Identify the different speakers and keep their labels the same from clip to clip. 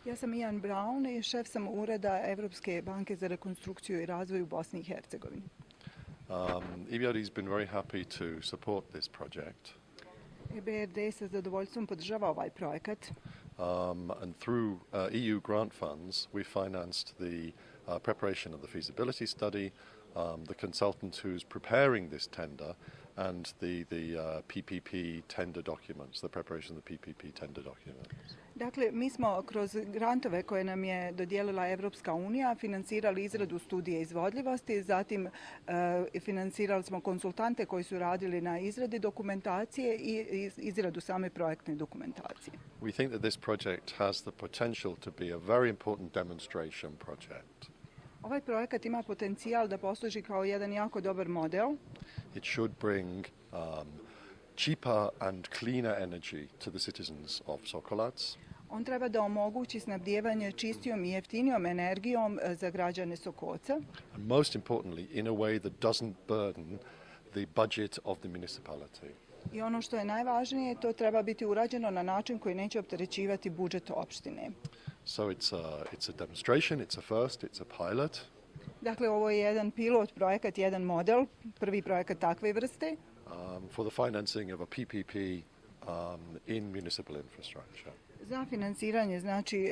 Speaker 1: Ja sam Ian Brown i šef sam ureda Evropske banke za rekonstrukciju i razvoj u Bosni i Hercegovini.
Speaker 2: EBRD has been very happy to support this project.
Speaker 1: EBRD sa zadovoljstvom podržava ovaj projekat.
Speaker 2: And through EU grant funds, we financed the preparation of the feasibility study, the consultant who's preparing this tender, and the PPP tender documents, the preparation of the PPP tender documents.
Speaker 1: Dakle, mi smo kroz grantove koje nam je dodijelila Evropska unija financirali izradu studije izvodljivosti, zatim financirali smo konsultante koji su radili na izradi dokumentacije i izradu same projektne dokumentacije.
Speaker 2: We think that this project has the potential to be a very important demonstration project.
Speaker 1: Ovaj projekat ima potencijal da posluži kao jedan jako dobar model.
Speaker 2: It should bring cheaper and cleaner energy to the citizens of Sokolac.
Speaker 1: On treba da omogući snabdijevanje čistijom i jeftinijom energijom za građane Sokoca.
Speaker 2: And most importantly, in a way that doesn't burden the budget of the municipality.
Speaker 1: I ono što je najvažnije, to treba biti urađeno na način koji neće opterećivati budžet opštine.
Speaker 2: So it's a demonstration, it's a first, it's a pilot.
Speaker 1: Dakle, ovo je jedan pilot projekat, jedan model, prvi projekat takve vrste.
Speaker 2: For the financing of a PPP in municipal infrastructure.
Speaker 1: Za finansiranje, znači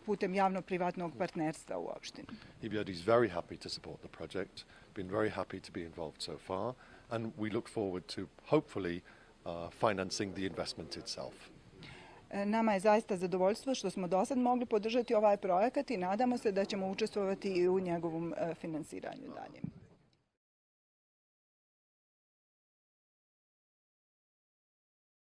Speaker 1: putem javno-privatnog partnerstva u opštini.
Speaker 2: EBRD is very happy to support the project, been very happy to be involved so far, and we look forward to hopefully financing the investment itself.
Speaker 1: Nama je zaista zadovoljstvo što smo do sad mogli podržati ovaj projekat i nadamo se da ćemo učestvovati i u njegovom finansiranju dalje.